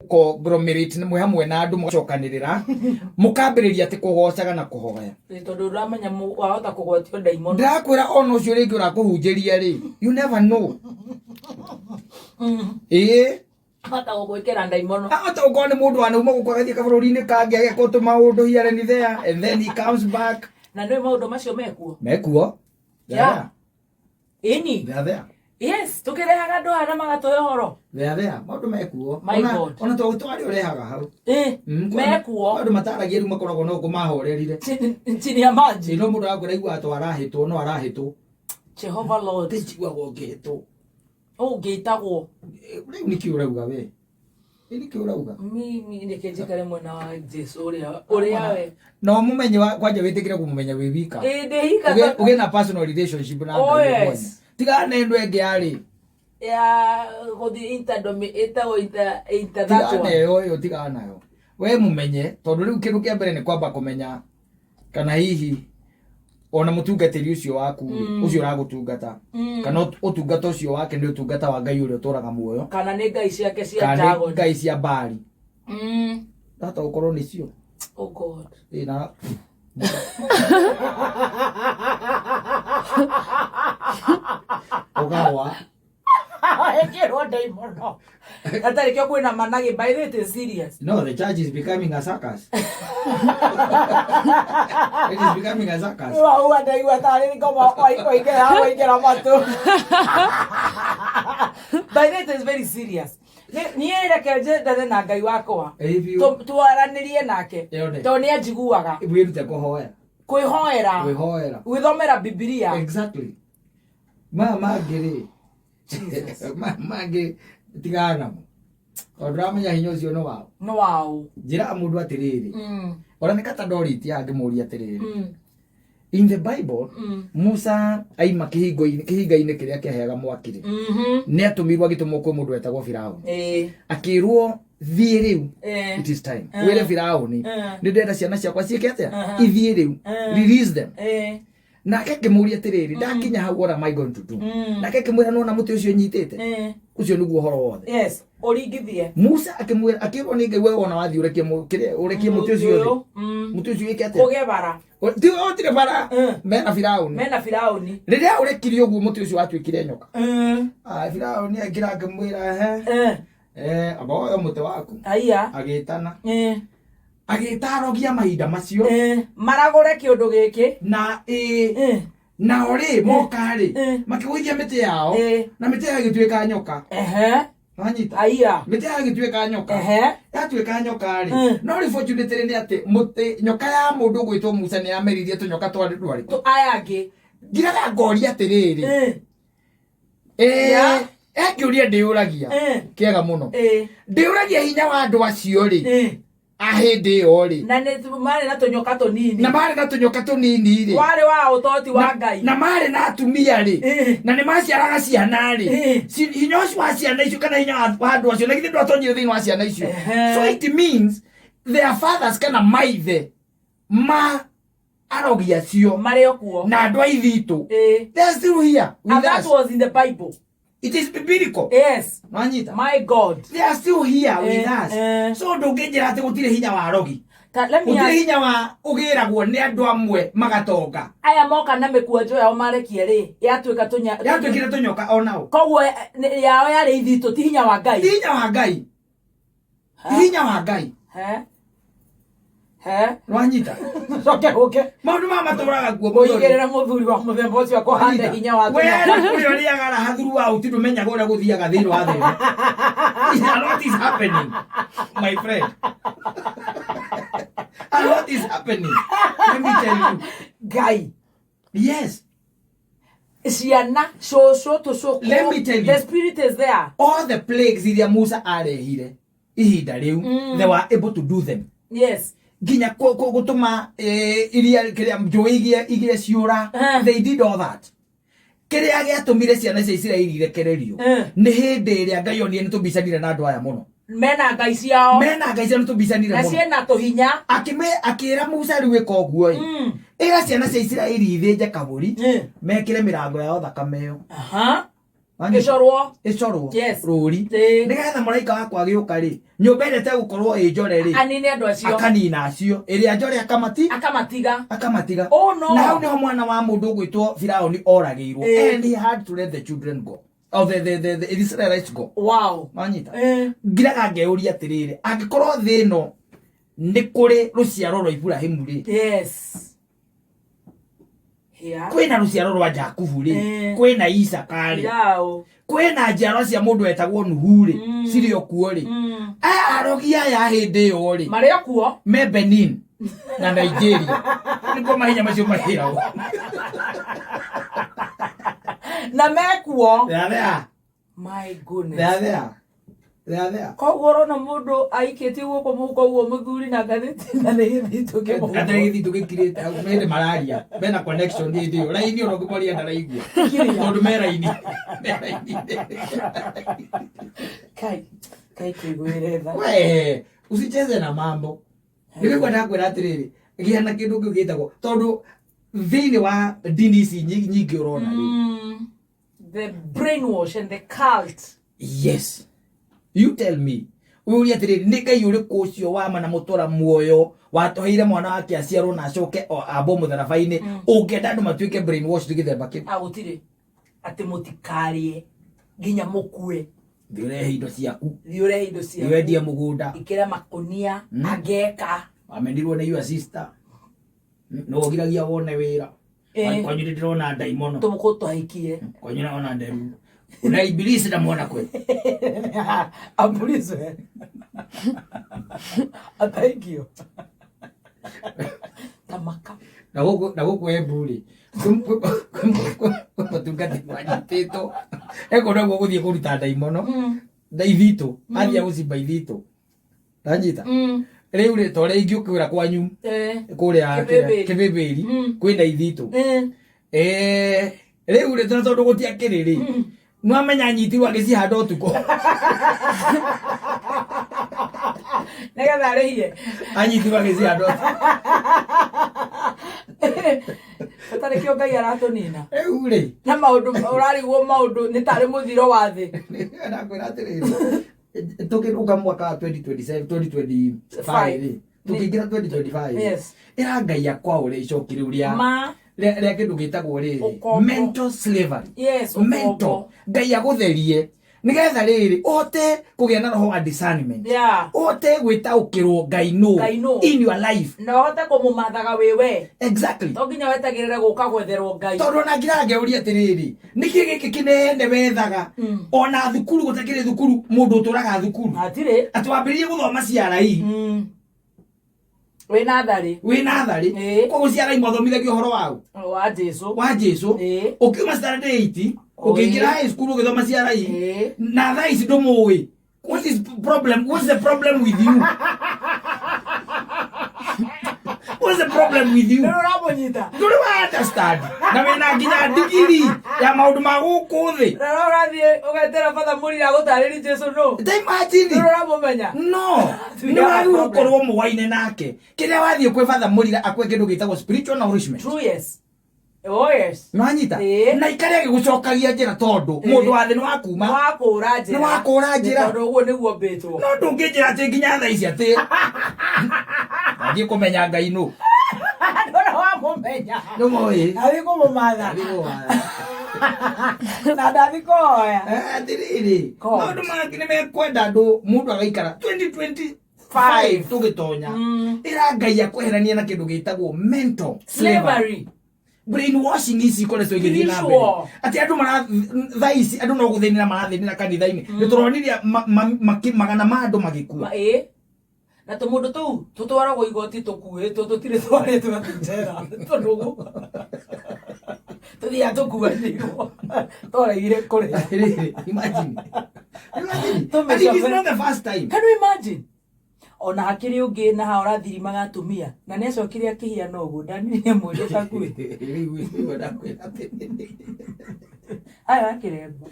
conglomerate mwĩ hamwe na andũ mũgacokanĩrĩra, mũkambĩrĩria atĩ kũgocaga na kũhoya. Ĩ, tondũ ũramenya wahota kũgwatio ndaimono. Ndĩrakwĩra ona ũcio rĩngĩ ũrakũhunjĩria rĩ, you never know. Ĩĩ. Hota gũgwĩkĩra ndaimono. Ahota gũkorwo nĩ mũndũ wanauma gũkũ agathiĩ kabũrũri-inĩ kangĩ ageka tũmaũndũ here and there and then he comes back. Na nĩ maũndũ macio mekuo. Mekuo. They are Yeah. there. Ĩni. They are there. Yes, tũkĩrehaga andũ aya na magatũhe ũhoro. They are there. Maũndũ mekuo. My Ona God. ona to twarĩ ũrehaga hau. Ĩ, mekuo. Andũ mataragia rĩu makoragwo no kũmahorerire. Chini ya maji. Ĩ, no mũndũ arakwĩra igua atĩ arahĩtwo no arahĩtwo. Jehovah Lord. Ndĩjiguaga ũngĩhĩtwo. Ũngĩtagwo. Rĩu nĩkĩ ũrauga we? Rĩu nĩkĩ ũrauga? Mimi reke njikare mwena wa Jesu ũrĩa ũrĩa we. Na ũmũmenye kwanja wĩtĩkĩre kũmũmenya wĩ wika. Ĩ, ndĩ hika Ũgĩe na personal relationship na Oh, Ngai we yes. mwene. Tigana na ĩno ĩngĩ yarĩ. Ya gũthiĩ interdomi ĩtagwo inter inter that Tigana one. ĩyo ĩyo tigana nayo. We mũmenye tondũ rĩu kĩndũ kĩa mbere nĩ kwamba kũmenya kana hihi ona mũtungatĩri ũcio waku rĩ, ũcio ũragũtungata kana ũtungata ũcio wake nĩ ũtungata wa Ngai ũrĩa ũtũraga muoyo Kana nĩ ngai ciake cia kana nĩ Dagon. ngai cia Baali. Ndahota gũkorwo nĩcio. Oh God. Ĩ, na ũgagwa. Ĩkĩrwo ndaimono. Gatarĩ kĩo kwĩna managĩ, by the way it is serious. No, the church is becoming a circus. It is becoming a circus. Waua ndaigua tarĩ ngoma waingĩra waingĩra matũ. By the way it is very serious. Niĩ reke njendane na Ngai wakwa. If you Twaranĩrie nake. Yone. Tondũ nĩ anjiguaga. Wĩrute kũhoya. Kwĩhoera. Kwĩhoera. Gwĩthomera Bibilia. Exactly. Maya mangĩ rĩ, maya mangĩ tigana namo. Tondũ ndũramenya hinya ũcio nĩ wao. Nĩ wao. Njĩraga mũndũ atĩrĩrĩ, ona nĩ kata ndorĩtie angĩmũria atĩrĩrĩ, in the Bible, Musa aima kĩhingo-inĩ kĩhinga-inĩ kĩrĩa kĩaheaga mwaki rĩ, nĩ atũmirwo agĩtũmwo kwĩ mũndũ wetagwo Firaũni. Akĩrwo thiĩ rĩu, it is time. Wĩre Firaũni, nĩ ndĩrenda ciana ciakwa ciĩke atĩa? Ithiĩ rĩu, release them. Nake akĩmũria atĩrĩrĩ, ndakinya hau, what am I going to do? Nake akĩmwĩra, nona mũtĩ ũcio nyitĩte, ũcio nĩguo ũhoro wothe. Yes, ũringithie. Musa akĩmwĩra, akĩrwo nĩ Ngai, we wona wathiĩ ũrekie kĩrĩa, ũrekie mũtĩ ũcio thĩ. Mũtĩ ũcio wĩke atĩa? Kũgĩe bara. Ti ũtire bara. Mena Firaũni. Mena Firaũni. Rĩrĩa ũrekirie ũguo mũtĩ ũcio watuĩkire nyoka. Ah, Firaũni akĩra akĩmwĩra, ehe, amba woe mũtĩ waku. Aya. Agĩtana. Agĩta arogi a mahinda macio. Maragũre kĩũndũ gĩkĩ. Na ĩ nao rĩ moka rĩ, makĩgũithia mĩtĩ yao, na mĩtĩ yao ĩgĩtuĩka nyoka. Wanyita? Aya. Mĩtĩ yao ĩgĩtuĩka nyoka. Yatuĩka nyoka rĩ, no rĩu fortunately nĩ atĩ mũtĩ nyoka ya mũndũ ũgwĩtwo Musa nĩ yameririe tũnyoka twarĩ twarĩkũ. Aya angĩ. Ngiraga ngoria atĩrĩrĩ. Kĩũria ndĩyũragia kĩega mũno. Ndĩyũragia hinya wa andũ acio rĩ, a hĩndĩ ĩyo rĩ, Na nĩ marĩ na tũnyoka tũnini. Na marĩ na tũnyoka tũnini rĩ, Warĩ wa ũtoti wa Ngai. Na marĩ na atumia rĩ, na nĩ maciaraga ciana rĩ, hinya ũcio wa ciana icio kana hinya wa andũ acio na githĩ ndwatonyire thĩinĩ wa ciana icio? So it means their fathers kana maithe ma arogi acio marĩ o kuo na andũ a ithitũ, they are still here with And that us. was in the Bible. It is biblical. Yes. Nwanyita? My God. They are still here with us. So ndũngĩnjĩra atĩ gũtirĩ hinya wa arogi. Ta, let me Gũtirĩ ask, hinya wa ũgĩragwo nĩ andũ amwe magatonga. Aya moka na mĩkwanjo yao marekie rĩ, yatuĩka tũnya. Yatuĩkire tũnyoka onao. Koguo yao yarĩ ithitũ, ti hinya wa Ngai. Ti hinya wa Ngai. Ti hinya wa Ngai. He? He? Nwanyita? Coke ũke. Maũndũ maya matũraga kuo mũthoni. Ũigĩrĩre mũthuri wa mũthemba ũcio akũhande hinya wa We tũnyoka. na kũrĩa ũrĩaga raha thuru wa uti ndũmenyaga ũrĩa gũthiaga thĩinĩ wa thĩ ĩno. A lot is happening, my friend. A lot is happening. Let me tell you. Ngai. Yes. Ciana, cũcũ, tũcũkũ. Let me tell you. The spirit is there. All the plagues iria Musa arehire ihinda rĩu, they were able to do them. Nginya gũtũma iria kĩrĩa njũĩ igĩe ciũra. They did all that. Kĩrĩa gĩatũmire ciana cia Isiraeli irekererio nĩ hĩndĩ ĩrĩa Ngai onire nĩ tũmbicanire na andũ aya mũno. Mena ngai ciao. Mena ngai ciao, nĩ tũmbicanire Na mũno. ciĩna tũhinya. Akĩra Musa, rĩu ĩka ũguo ĩ, ĩra ciana cia Isiraeli ithĩnje kabũri, mekĩre mĩrango yao thakame ĩyo. Wanyita? Ĩcorwo. Ĩcorwo Yes. rũri, nĩgetha mũraika wakwa agĩũka rĩ, nyũmba ĩrĩa ĩtegũkorwo ĩ njore rĩ, Anine andũ acio. Akanina acio, ĩrĩa njore akamati Akamatiga. Akamatiga. Oh, no. Na hau nĩho mwana wa mũndũ ũgwĩtwo Firaũni oragĩirwo, and he had to let the children go, or the Israelites go. Wanyita? Ngiraga ngeyũria atĩrĩrĩ, angĩkorwo thĩ ĩno nĩ kũrĩ rũciaro rwa Iburahimu rĩ, kwĩna rũciaro rwa Jakubu rĩ, kwĩna Isaka rĩ, kwĩna njiarwa cia mũndũ wetagwo Nuhu rĩ, cirĩ o kuo rĩ, aya arogi aya hĩndĩ ĩyo rĩ, Marĩ o kuo. Me Benin na Nigeria nĩkuo mahinya macio mahĩragwo. Na mekuo. They are there. My They goodness. are there. They are there. Koguo ũrona mũndũ aikĩtie guoko mũhuko ũguo mũthuri na ngathĩti na nĩ gĩthitũ kĩmũhuko. Atarĩ gĩthitũ gĩkirĩte hau hĩndĩ mararia mena connection hĩndĩ ĩyo raini ona ũngĩmwaria ndaraigua tondũ me raini, me raini. Kai, kai kĩiguĩre tha. We usicheze na mambo. Nĩkĩo ngwendaga kwĩra atĩrĩrĩ, gĩa na kĩndũ kĩu gĩtagwo, tondũ thĩinĩ wa ndini ici nyingĩ ũrona rĩ, The brainwash and the cult. Yes, you tell me, ũyũrie atĩrĩrĩ, nĩ Ngai ũrĩkũ ũcio wa ma na mũtũra muoyo watũheire mwana wake aciarwo na acoke ambwo mũtharaba-inĩ, ũngĩenda andũ matuĩke brainwashed gĩthemba kĩu? Ah, gũtirĩ. Atĩ mũtikarĩe nginya mũkue. Thiĩ ũrehe indo ciaku. Thiĩ ũrehe indo Thiĩ ciaku. wendie mũgũnda. Ĩkĩra makũnia. Angeka. Wamenirwo nĩ your sister. Nĩ ũgiragia wone wĩra. Kwanyu nĩ ndĩrona ndaimono. Tũmũkũ twahikie. Kwanyu naona ndemu na ibilisi namwona kweli. Ambulizwe. Ataikio. Tamaka. Na gũkũ Embu rĩ, kwĩ mũtungati wanyitĩtwo ekũndũ guo gũthiĩ kũruta ndaimono na ithitũ, athiĩ gũcimba ithitũ, ndanyita. Rĩu rĩ, ta ũrĩa ingĩũkwĩra kwanyu kũrĩa Kĩbĩbĩri. Kĩbĩbĩri kwĩna ithitũ. Rĩu rĩ, tondũ gũtiakĩrĩ rĩ, nwamenya anyitirwo agĩcihanda ũtukũ. Nĩgetha arĩhie. Anyitirwo agĩcihanda ũtukũ. Atarĩ kĩo Ngai aratũnina. Rĩu rĩ, Na maũndũ ũrarigwo, maũndũ nĩ tarĩ mũthiro wa thĩ. Ndakwĩra atĩrĩrĩ, tũkĩrũga mwaka wa 2027, 2025 rĩ, tũkĩingĩra 2025, ĩra Ngai akwaũre icoki rĩu rĩa Ma rĩa kĩndũ gĩtagwo rĩrĩ Ũkombo. Mental slavery. Yes, Mental. ũkombo. Ngai agũtherie nĩgetha rĩrĩ ũhote kũgĩa na roho wa discernment, ũhote gwĩtaũkĩrwo Ngai nũ Ngai nũ. in your life. Na ũhote kũmũmathaga wĩ we. To nginya wetagĩrĩre gũka gwetherwo Ngai. Tondũ ona ngira ngeũria atĩrĩrĩ, nĩkĩ gĩkĩ kĩnene wethaga? Ona thukuru gũtakĩrĩ thukuru, mũndũ ũtũraga thukuru, Hatirĩ. atĩ wambĩrĩrie gũthoma CRE Wĩ natharĩ. Wĩ natharĩ. Koguo CRE mwathomithagio ũhoro wau? Wa Jesu. Wa Jesu. Ũkiuma standard 8 ũkĩingĩra high school ũgĩthoma CRE, na thaa ici ndũmũĩ. What is problem? What's the problem with you? What's the problem with you? Nĩ ũramũnyita. Ndũrĩ wa understand na wĩna nginya ndigiri ya maũndũ ma gũkũ thĩ. Na no ũrathiĩ ũgetera batha mũrira agũtarĩri Jesu nũ. Ta imagine. Nĩ ũramũmenya. No nĩ wagĩrĩirwo gũkorwo mũwaine nake kĩrĩa wathiĩ kwĩ batha mũrira akwe kĩndũ gĩtagwo spiritual nourishment. True, yes. Oh yes. Nĩwanyita? Na ikare agĩgũcokagia njĩra, tondũ mũndũ wa thĩ nĩ wakuma. Nĩ wakũra njĩra. Nĩ wakũra njĩra. Nĩ tondũ ũguo nĩguo mbĩtwo. No ndũngĩnjĩra atĩ nginya thaa ici atĩ athiĩ kũmenya Ngai nũ. Ndũrĩ wamũmenya. Nĩmũĩ. Athiĩ kũmũmatha. Na ndathiĩ kũhoya. Atĩrĩrĩ, God. maũndũ mangĩ nĩ mekwenda andũ mũndũ agaikara 2025 tũgĩtonya, ĩra Ngai akweherania na kĩndũ gĩtagwo mental slavery. Brainwashing ici ikoretwo igĩthiĩ na mbere, Spiritual. atĩ andũ mara thaa ici andũ no gũthĩnĩra marathĩnĩra kanitha-inĩ. Nĩ tũronire magana ma andũ magĩkua. Ĩĩ. Na tũmũndũ tũu tũtwaragwo igoti tũkuĩtwo, tũtirĩ twarĩtwo atĩ njera, tondũ ũguo tũthiaga tũkuanĩirwo twaregire kũrĩa. Atĩrĩrĩ, imagine. Imagine. Tũmĩcobe. And it is not the first time. Can you imagine? Ona hakĩrĩ ũngĩ na ha ũrathirimaga atumia na nĩ acokire akĩhiana ũguo ndanire mwĩrĩ takuĩ. Rĩu rĩu ndakwĩra atĩrĩrĩ. Aya akĩremba.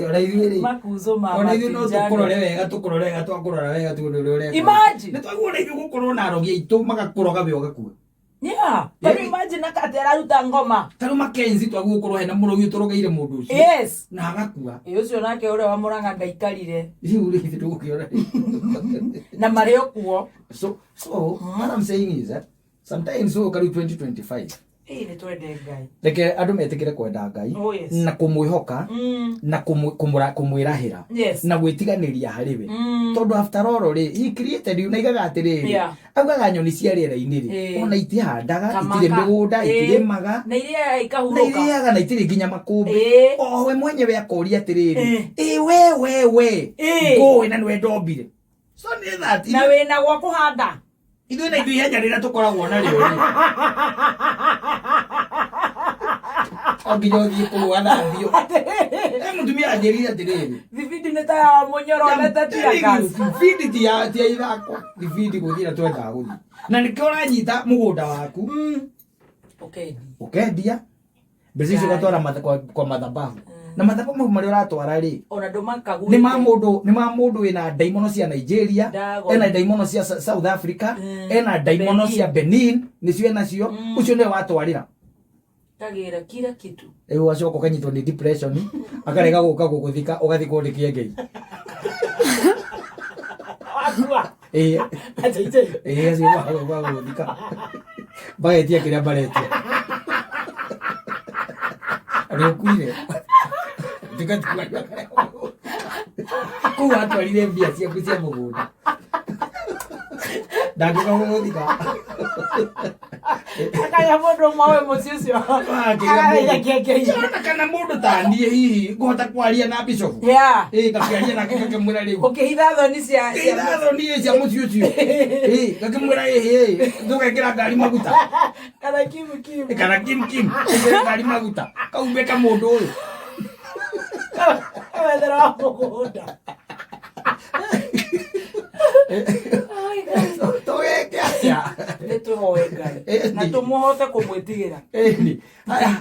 Ona ithuĩ rĩ, Makuzo ma ona ithuĩ no matijani. tũkũrore wega, tũkũrore wega, twakũrora wega tuone ũrĩa ũreka. Imagine. Nĩ twagĩrĩirwo ona ithuĩ gũkorwo na arogi aitũ magakũroga we ũgakua. Yeah, can you imagine akati araruta ngoma? Ta rĩu Mackenzie twagwo gũkorwo hena mũrogi ũtũrogeire mũndũ ũcio na agakua. Ĩ ũcio nake ũrĩa wa Mũrang'a ndaikarire. Rĩu rĩ ithuĩ tũgũkĩona Na marĩ o kuo. So what I'm saying is sometimes ũka rĩu 2025, Ĩ nĩ twende Ngai. Reke andũ metĩkĩre kwenda Ngai Oh, yes. na kũmwĩhoka na kũmwĩrahĩra na gwĩtiganĩria harĩ we, tondũ after all rĩ, he created you na aigaga atĩrĩrĩ, augaga nyoni cia rĩera-inĩ rĩ, ona itihandaga, Kamaka. itirĩ mĩgũnda, itirĩmaga, Na irĩaga na ikahurũka. irĩaga na itirĩ nginya makũmbĩ. O we mwenyewe akoria atĩrĩrĩ, ĩ we we we ngũĩ na nĩwe ndombire, so nĩ that Na wĩna gwa kũhanda. Ithuĩ na ithuĩ ihenya rĩrĩa tũkoragwo narĩo rĩ, o nginya ũthiĩ kũrũa thambio. E mũtumia anjĩrire atĩrĩrĩ, Thibindi nĩ ta ya mũnyoro onete tear gas. Thibindi ti ya ithako, thibindi gũthiĩ na twendaga gũthiĩ, na nĩkĩo ũranyita mũgũnda waku Ũkendia. Ũkendia mbeca icio, ũgatwara kwa madhabahu, na madhabahu mau marĩa ũratwara rĩ, Ona ndũmakagũrĩte. Nĩ ma mũndũ wĩna ndaimono cia Nigeria, Ndago. ena ndaimono cia South Africa, ena ndaimono Benin. cia Benin, nĩcio enacio. Ũcio nĩwe watwarĩra. Kagĩra kila kitu. Rĩu ũgacoka ũkanyitwo nĩ depression, akarega gũka gũgũthika, ũgathikwo nĩ kĩengei. Wakua. Ĩĩ. Acha ite. Ĩĩ, acio magũgũthika magetia kĩrĩa maretia nĩ ũkuire kũu watwarire mbia ciaku cia mũgũnda, ndangĩũka gũgũthika. Akaya mũndũ ũmwe wĩ mũciĩ ũcio. Akĩrĩa Akaraira mũndũ. kĩengei. Ona kana mũndũ ta niĩ hihi ngũhota kwaria na bishop, ĩĩ, ngakĩaria nake ngakĩmwĩra rĩu, Ũkĩhitha thoni cia ithatho niĩ cia mũciĩ ũcio, ĩĩ, ngakĩmwĩra, ĩĩ ĩĩ, tũgekĩra ngari maguta. Kana kimu kimu. Kana kim kim ĩkĩre ngari maguta kaume ka mũndũ ũyũ. Wethera wa mũgũnda. Ai, Ngai. Tũgeke atĩa? Nĩ tũhoe Ngai Ĩni. na tũmũhote kũmwĩtigĩra. Ĩni. Aya.